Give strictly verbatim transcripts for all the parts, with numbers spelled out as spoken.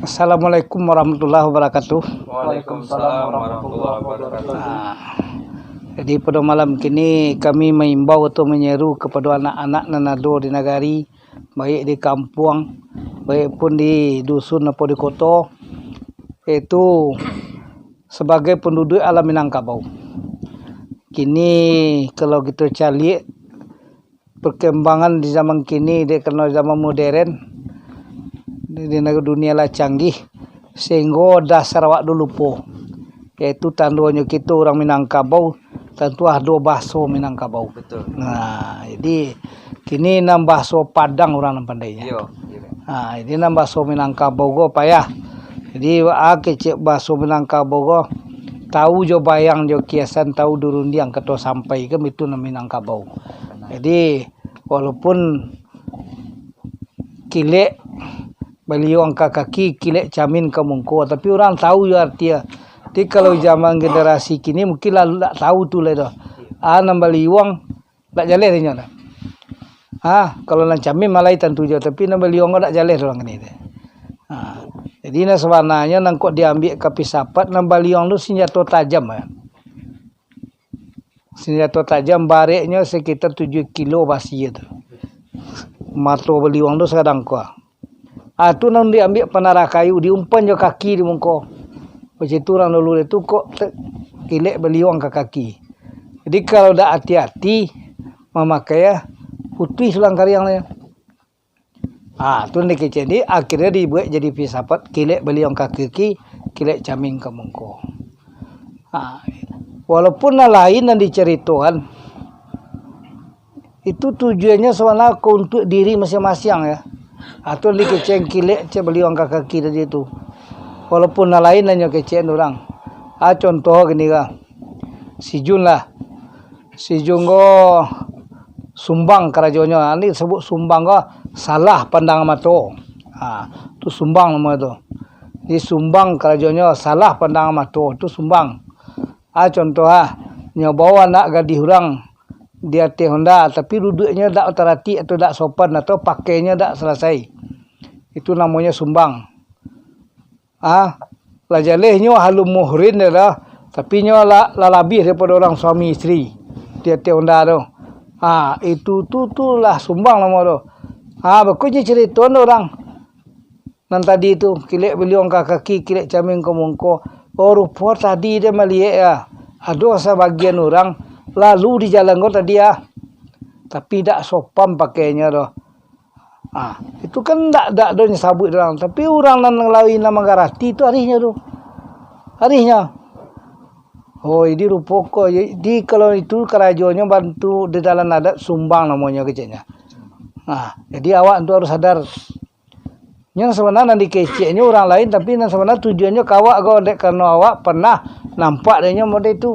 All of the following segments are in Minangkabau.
Assalamualaikum warahmatullahi wabarakatuh. Waalaikumsalam warahmatullahi wabarakatuh. Ah, jadi, pada malam kini kami maimbau atau manyeru kepada anak-anak nan ado di nagari, baik di kampuang, baik pun di dusun apo di koto, yaitu sabagai panduduak alam Minangkabau. Kini, kalau kito caliak, perkembangan di zaman kini, dek karano zaman modern, di, di dunia lah canggih, sehinggo dasar awak tu lupo, yaitu tandonyo kito urang Minangkabau, tantu ado bahaso Minangkabau. Betul. Nah, jadi kini nan bahaso Padang urang nan pandainyo. Iyo, iyo. Ha, jadi nan bahaso Minangkabau ko payah. Jadi, a, kecek bahaso Minangkabau ko, tau jo bayang jo kiasan, tau di rundiang kato sampai, kan itu nan Minangkabau. Jadi, walaupun kilek baliuang ka kaki, kilek camin ka mungko, tapi urang tau jo arti. Tapi kalau zaman generasi kini, mungkin lah dak tau tu lai doh. A, nan baliuang dak jaleh dinyo dah. Ha, kalau nan camin malai tantu jo, tapi nan baliuang ko dak jaleh urang kini tu. Ha, jadi nan sabananyo nan kok diambiak ka filsafat, nan baliuang tu senjato tajam, kan. Senjato tajam, bareknyo sekitar tujuah kilo basi tu. Mato baliuang tu sagadang ko. Ah, tu nan diambiak panarah kayu, diumpan jo kaki di mungko. Macam tu urang dulu tu kok te-, kilek baliuang ka kaki. Jadi, kalau dak ati-ati mamakai, ah, putuih tulang kariang tu. Ah, tu nan dikecek ni, akhirnyo dibuek jadi filsafat, kilek baliuang ka kaki, kilek camin ka mungko. Ah, walaupun nan lain nan dicaritoan, itu tujuannyo sabananyo ko untuak diri masiang-masiang, ya. Atau dikecek kilek cek baliuang ka kaki tadi tu. Walaupun nan lain nan nyo kecek urang. Ah, contoh gini ka. Si Jun lah. Si Jun ko sumbang karajonyo. Ah, ni disebut sumbang ko salah pandang mato. Ah, tu sumbang namo tu. Jadi sumbang karajonyo salah pandang mato. Tu sumbang. Ah, contoh ah, nyo bawa anak gadih urang di ateh honda, tapi duduaknyo dak taratik atau dak sopan atau pakainyo dak salasai. Itu namonyo sumbang. Ah, lah jalehnyo alun muhrim dah, tapi nyo lah, lah labiah daripado urang suami isteri di ateh honda tu. Ah, itu tu, tu lah sumbang namo tu. Ah, bakonyo carito urang. Nan tadi tu, kilek baliuang ka kaki, kilek camin ka mungko. Oh, rupo tadi dek maliek, ya. Ado sabagian urang lalu di jalan ko tadi, ya. Tapi dak sopan pakainyo doh. Ah, itu kan dak, dak ado nyo sabuik urang. Tapi urang nan lain nan mangarati tu arihnyo tu. Arihnyo. Oh, jadi rupo ko. Jadi kalau itu karajonyo bantu di dalam adat sumbang namonyo keceknyo. Ah, jadi awak tu harus sadar. Nyo nan sabananyo nan dikeceknyo urang lain, tapi nan sabananyo tujuannyo ka awak ko, dek karano awak pernah nampak dek nyo model tu.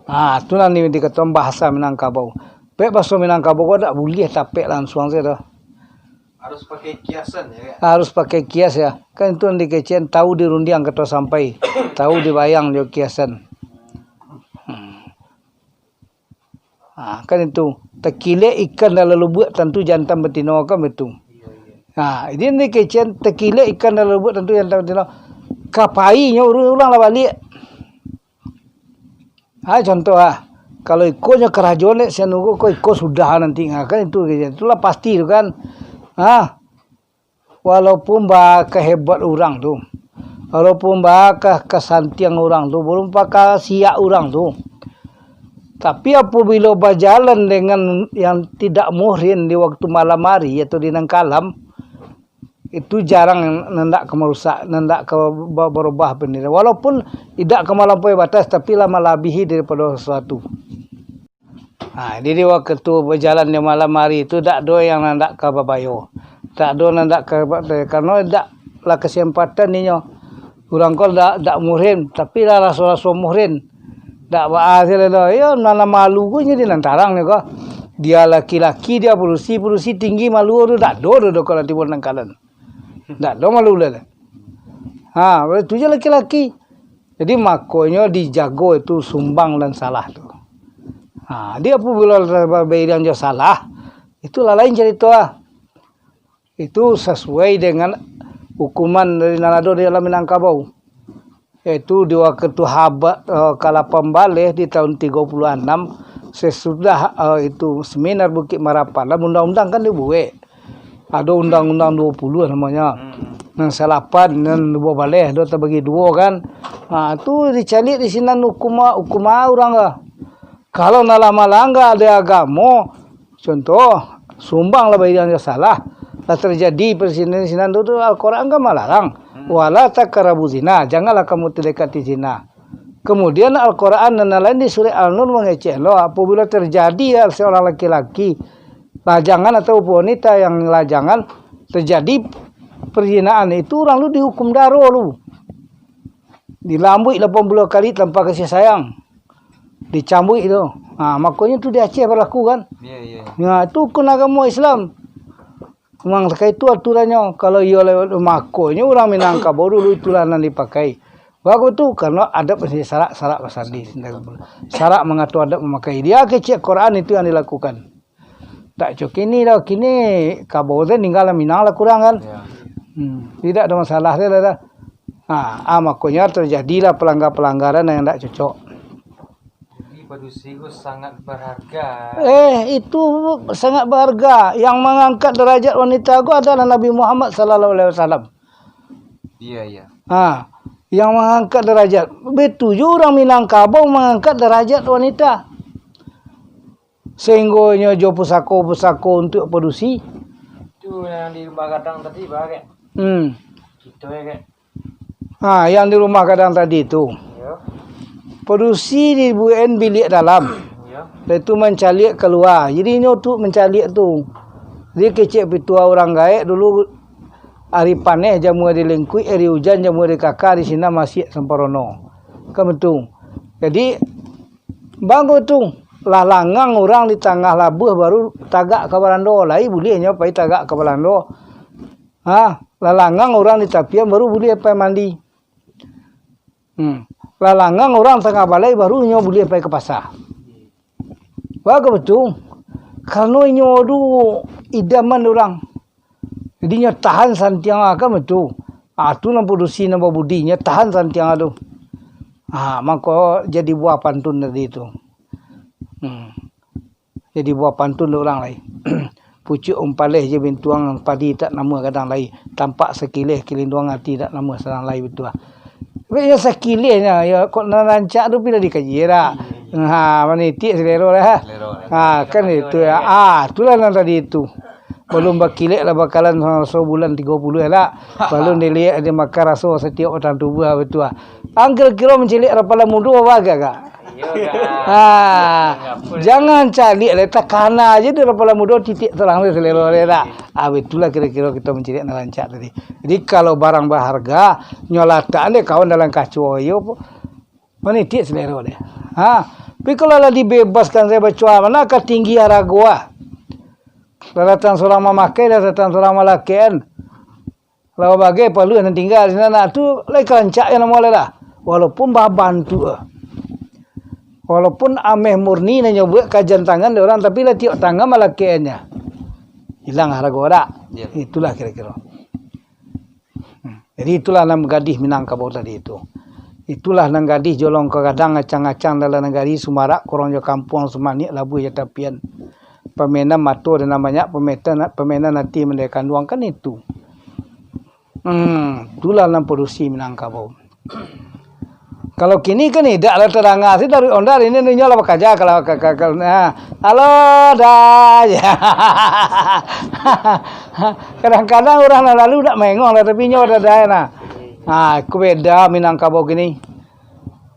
Ah, tu nan di-, dikatokan bahasa Minangkabau. Pek bahaso Minangkabau ko dak buliah tapek lansuang sajo. Harus pakai kiasan, ya, Kak? Harus pakai kias, ya. Kan itu nan dikecek, tau di rundiang kato sampai, tau di bayang jo kiasan. Hmm. Ha, kan itu. Takilek ikan dalam lubuak, tantu jantan batino, kan baitu. Ha, jadi nan dikecek, takilek ikan dalam lubuak, tantu jantan batino. Ka painyo urang, urang lah baliak. Ha, contoh ah. Kalau iko nyo karajo nek sian nunggu ko iko sudah nanti. Ha, kan itu, itulah pasti tu kan. Ha. Walaupun baa ka hebat urang tu, walaupun baa ka kasantiang urang tu, walaupun baa ka siak urang tu, tapi apabilo bajalan dengan yang tidak muhrim di waktu malam hari atau di nan kalam, itu jarang nan dak ka marusak, nan dak ka ba-, barubah pendirian. Walaupun indak ka malampaui batas, tapi lah malabihi daripado sasuatu. Ha, jadi di wakatu bajalan di malam hari tu, dak ado yang nan dak ka babayo. Dak ado nan dak ka ba-, karano dak lah kasempatan inyo. Urang ko dak, dak muhrim, tapi lah raso-raso muhrim. Dak baa se lah doh. Iyo, nan malu ko jadi nan tarang nyo ko. Dia laki-laki, dia padusi, padusi tinggi malu tu dak ado doh, doh kalau tibo nan kalan. Dak ado malu lah. Ha, itu je laki-laki. Jadi, makonyo dijago itu sumbang dan salah tu. Ha, jadi apabilo lah babariang jo salah, itu lah lain carito lah. Itu sasuai dengan hukuman dari nan ado di alam Minangkabau. Yaitu di wakatu haba, eh, kalapan baleh di tahun tigo puluah anam, sesudah, eh, itu seminar Bukik Marapan, lah undang-undang kan dibuek. Ado Undang-Undang duo puluah namonyo. Hmm. Nan salapan, nan duo baleh, duo tabagi duo kan. Ha, tu dicaliak di sinan hukum, hukum urang lah. Kalau nan lah malangga di agamo, contoh, sumbang lah baian jo salah, lah tarjadi parzinahan di sinan tu, tu Al-Quran kan malarang. Hmm. "Wala taqrabu zina, janganlah kamu tadekati zina." Kemudian Al-Quran nan lain di surah Al-Nur mangecek lo, apabila terjadi ya seorang laki-laki lajangan atau wanita yang lajangan terjadi perzinahan itu, urang lu dihukum daro lu. Dilambuik lapan puluah kali tanpa kasih sayang. Dicambuik tu. Ha, makonyo tu di Aceh balaku kan. Ya, ya. Ya, tu hukum agamo Islam. Memang sakali tu aturannyo. Kalau iyo lewat, makonyo urang Minangkabau dulu itulah nan dipakai. Bagus tu, karena adat mesti sarak, sarak basandi. Sarak mangatur adat mamakai. Dia kecek Quran itu yang dilakukan. Tak cok kini dah, kini kabau tu ninggal lah Minang lah kurang kan. Ya. Hmm, tidak ada masalah dia lah dah. Ha, ah, makonyo terjadilah pelanggar-pelanggaran yang tak cocok. Jadi padusi ko sangat berharga. Eh, itu sangat berharga. Yang mengangkat derajat wanita ko adalah Nabi Muhammad sallallahu alaihi wasallam. Iya, iya. Ha, yang mengangkat derajat. Betul juga urang Minangkabau mengangkat derajat wanita. Sehinggo inyo jo pusako-pusako untuak padusi. Tu yang di rumah gadang tadi, bah, kek? Hmm. Kito, ya, kek? Ha, yang di rumah gadang tadi tu. Iyo. Padusi dibuekan biliak dalam. Iyo. Dah tu mancaliak kalua. Jadi inyo tu mancaliak tu. Jadi kecek pituah urang gaek dulu, ari paneh jamua di lingkuik, ari ujan jamua di kaka, di sinan masiak samparono. Kan betul. Jadi, Bang ko tu, lah langang urang di tangah labuah baru tagak ka barando, lai buliah nyo pai tagak ka barando. Ha, lah langang urang di tapian baru buliah pai mandi. Hmm. Lah langang urang tangah balai baru nyo buliah pai ka pasa. Baa ko batua? Karano inyo tu idaman urang. Jadi nyo tahan santiang akan tu. Ah, tu nan padusi nan babudi, nyo tahan santiang tu. Ah, mako jadi buah pantun tadi tu. Hmm. Jadi buah pantun dek urang lai. Pucuak umpaleh je bintuang padi tak namuah gadang lai. Tampak sakileh kilinduang ati tak namuah sadang lai batua. Tapi nyo sakileh nyo, yo, kok nan rancak tu pila dikaji dak? Ha, manitiak selero lah. Selero lah. Ha, kan itu ya. Ah, itulah nan tadi itu. Balun bakilek lah bakalan so, so bulan tigo puluah lah. Balun diliek di makan raso satiok batang tubuah batua. Ang kiro-kiro mancilek rapalan mudo apa agak, Kak? Iyo, Kak. Ha, jangan caliak lah, takana aja di rapalan mudo titik terang tu selero dia dak. Ah, itulah kiro-kiro kito mancilek nan rancak tadi. Jadi kalau barang baharga, nyo latak dek kawan dalam kaco iyo, manitiak selero deh. Ha, tapi kalau lah dibebaskan sajo bacoa, mana ka tinggi harago ah. Lah datang surang mamakai, lah datang surang malakekan. Lah bagai paluah nan tingga di sinan, nah, tu lai ka rancak nyo namo lai lah. Walaupun babantuk ah. Walaupun ameh murni nan nyo buek kajan tangan dek urang, tapi lah tiok tangan malakekannyo. Hilang harago dak? Iyo. Itulah kiro-kiro. Hmm. Jadi itulah nan gadih Minangkabau tadi itu. Itulah nan gadih jolong ka gadang, acang-acang dalam nagari, sumarak kurang jo kampuang, sumaniak labuah jo tapian. Pamainan mato nan banyak, pamainan, pamainan ati mandai kanduang, kan itu. Hmm, itulah nan padusi Minangkabau. Kalau kini kan idak lah tadanga, si taruih onda ini ninyo lah bakaja kalau ka, ka, ka, nah. Halo, dah. Kadang-kadang urang lah lalu dak maengong lah, tapi inyo dah, dah, nah. Ha, ku beda Minangkabau kini.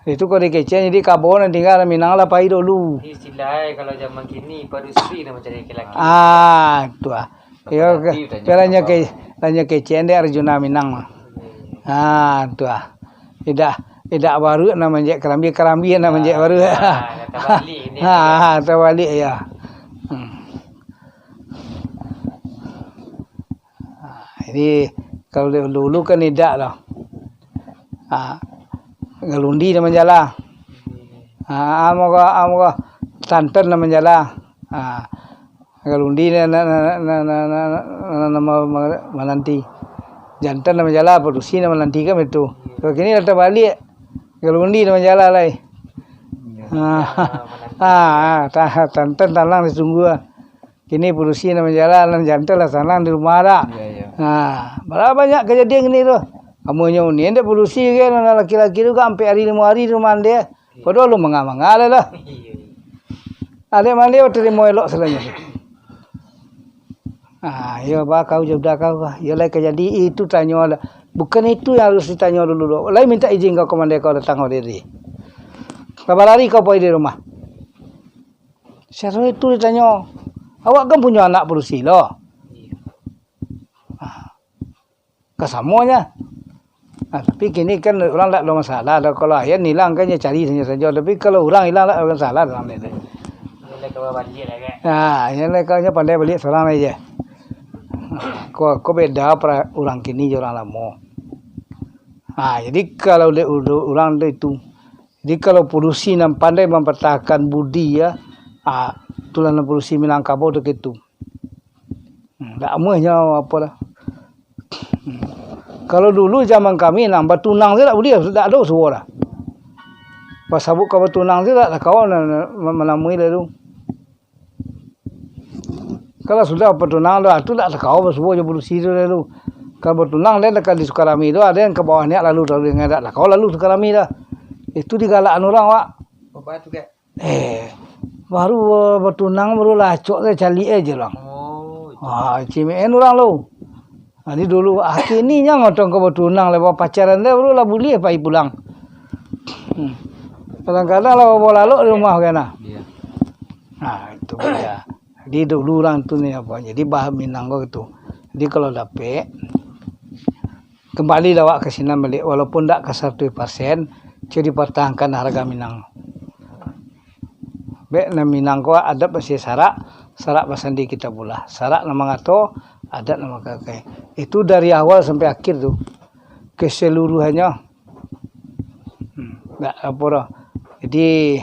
Itu kok dikecek, jadi kabau nan tingga Minang lah pai dulu. Istilah kalau zaman kini, padusi nak mancari laki-laki. Ah, tu ah. Yo, lah nyo ke, lah nyo kecek dek Arjuna Minang mah. Ah, tu ah. Idak, idak baruak nak manjek karambia, karambia nak manjek baruak. Ah, tabalik ni. Ah, tabalik ya. Hmm. Ah, jadi kalau dulu kan idak lah. Ah, galundi nak manjala. Ah, amoga, amoga santan nak manjala. Ah, galundi na, na, na, na, na, na, na, na, ma, ma, mananti. Jantan nan manjala, padusi nan manantikan itu. Kalau kini lah tabaliak. Kalau undi nan manjala lai. Ah, ah, ta-, tantan tanang disungguah. Kini padusi nan manjala, nan jantan lah sanang di rumah dah. Iyo, iyo. Ah, bara banyak kajadian kini tu. Amunyo undi, indak padusi kan, nan laki-laki tu kan ampek ari, limo ari di rumah dia. Padahal lu manga-manga lah lah. Iyo, iyo. Adik mandi tarimo elok salanyo. Ah, iyo, ba kau jodoh kau. Iyo lai ka jadi itu tanyo lah. Bukan itu yang harus ditanyo dulu doh. Lai minta izin kau ka mandai kau datang kau diri. Ka balari kau pai di rumah. Saro itu ditanyo. Awak kan punyo anak padusi lo. Ah. Ka samonyo. Ah, tapi kini kan urang dak ado masalah doh. Kalau ayah ilang kan, nyo cari sajo-sajo. Tapi kalau urang ilang, dak ado masalah urang ni. Nilai kawa baliak lah, Kak. Ah, nilai kawa pandai baliak surang aja. Ko, ko beda pra-, urang kini jo urang lamo. Ah, jadi kalau dek ulu-, urang tu itu. Jadi kalau padusi nan pandai mampartahankan budi, ya, ah, itulah nan padusi Minangkabau tu kitu. Hmm, dak amuahnyo apo lah. Hmm. Kalau dulu zaman kami, nan batunang tu dak buliah, dak ado suo dah. Pasabuik ka batunang tu dak, dak kawa na-, na-, manamui lalu. Kalau sudah batunang dah, tu dak takawa basuo jo padusi tu lalu. Kalau batunang, den dekat di Sukarami tu, ado yang ka bawah niak lalu, lalu dengan dak takawa lalu Sukarami dah. Itu digalakan urang, Wak. Bapak tu, Kak. Eh, baru, eh, batunang, baru lah acok tu caliak aja urang. Oh, itu. Ah, cimekan urang lu. Ah, ni dulu, ah, kini nyo ngotong ka batunang, lah bapacaran tu, baru lah buliah pai pulang. Hmm. Kadang-kadang lah babawa lalok di rumah kan, ah. Iya. Nah, itu dia. Jadi dulu urang tu ni apa, jadi bahan Minang ko gitu. Jadi kalau dapek, kembali lah awak ka sinan baliak, walaupun dak ka saratuih parsen, cubo dipartahankan harga Minang. Bek nan Minang ko adat basisarak, sarak basandi Kitabullah. Sarak nan mangato, adat nan mangkakai. Itu dari awal sampai akhir tu. Keseluruhannyo. Hmm, dak apo doh. Jadi,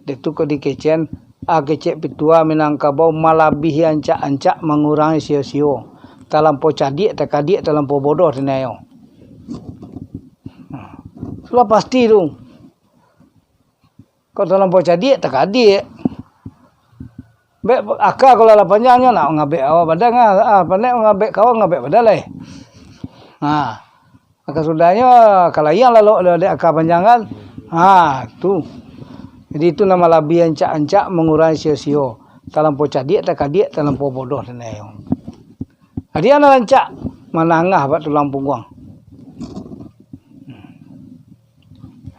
dek tu ko dikecekan, ah, kecek pitua Minangkabau malabihi ancak-ancak mangurangi sio-sio. Talampau cadiak, takadiak, talampau bodoh tinayo. Hmm. Sudah pasti tu. Kok talampau cadiak, takadiak. Bek aka kalau lah panjangnyo, nak ngabek awak badan, ah, ah, pandai ngabek kawan, ngabek badan lai. Ha. Aka sudahnyo, kalahian lalok dek aka panjang kan. Ha, tu. Jadi itu nan malabihi ancak-ancak mangurangi sio-sio. Talampau cadiak, takadiak, talampau bodoh tinayo. Jadi anak rancak manangah bak tulang pungguang.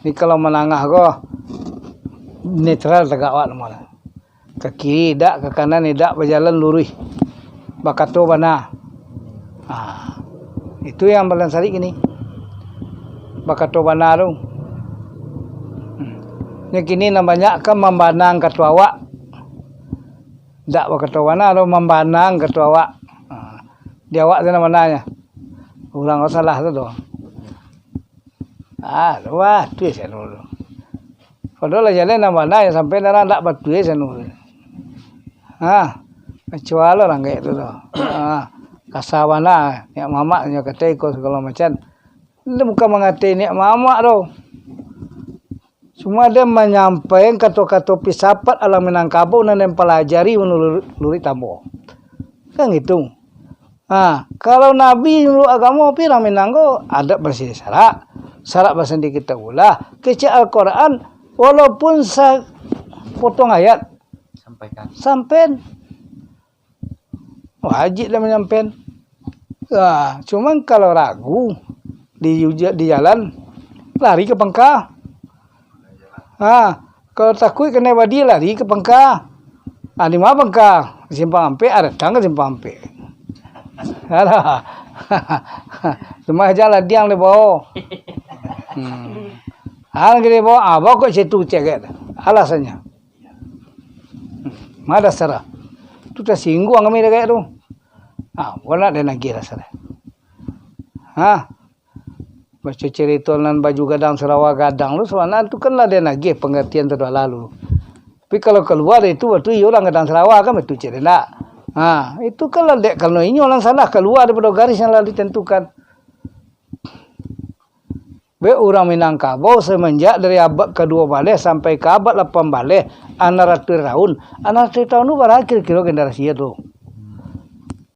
Jadi kalau manangah ko, netral tagak awak namonyo. Ka kiri idak, ka kanan idak, bajalan luruih. Bakato bana. Ah, itu yang paling sarik kini. Bakato bana tu. Hmm. Nyo kini nan banyak kan mambanang kato awak. Dak bakato bana tu, mambanang kato awak. Ah, di awak tu nan bananyo. Urang ko salah tu doh. Ah, tu batuih sanu tu. Padahal lah jalan nan bana, yang sampai nan ndak batuih sanu tu. Ha, kecuali orang kayak tu tu. Ha, kasa bana, niat mamak nyo katai ko segala macam. Itu bukan mangatai niat mamak tu. Cuma dia manyampaikan kato-kato filsafat alam Minangkabau nan den palajari manuruik lurik tambo. Kan gitu. Ha, kalau Nabi nurut agamo, pirang Minang ko, adat basandi sarak, sarak basandi Kitabullah, kecek Al-Quran, walaupun sapotong ayat, sampaikan. Sampen. Wajib lah manyampaikan. Ha, cuman kalau ragu di uja-, di jalan, lari ka pangka. Ha, kalau takuik kanai badi, lari ka pangka. Ha, di ma pangka? Simpang Ampek, ha, datang ka Simpang Ampek. Alah. Rumah aja ladiang di bawah. Hmm. Ha, lagi di bawah, ha, bawah kok situ cegek. Alasannyo. Hmm. Ma dasar. Tu tasingguang kami dek tu. Ha, bukan nak den agiah dasar. Ha. Baco carito nan baju gadang sarawa gadang tu, sabananyo tu kan lah den agiah pangaratian tu dah lalu. Tapi kalau kalua dari tu, batu iyo urang gadang sarawa kan, batu cek den dak? Ha, itu kan lah dek karano inyo nan salah, kalua daripado garis yang lah ditentukan. Be urang Minangkabau samanjak dari abad kaduo baleh sampai ka abad lapan baleh, anam ratuih taun. Anam ratuih taun tu bara kiro-kiro generasi tu?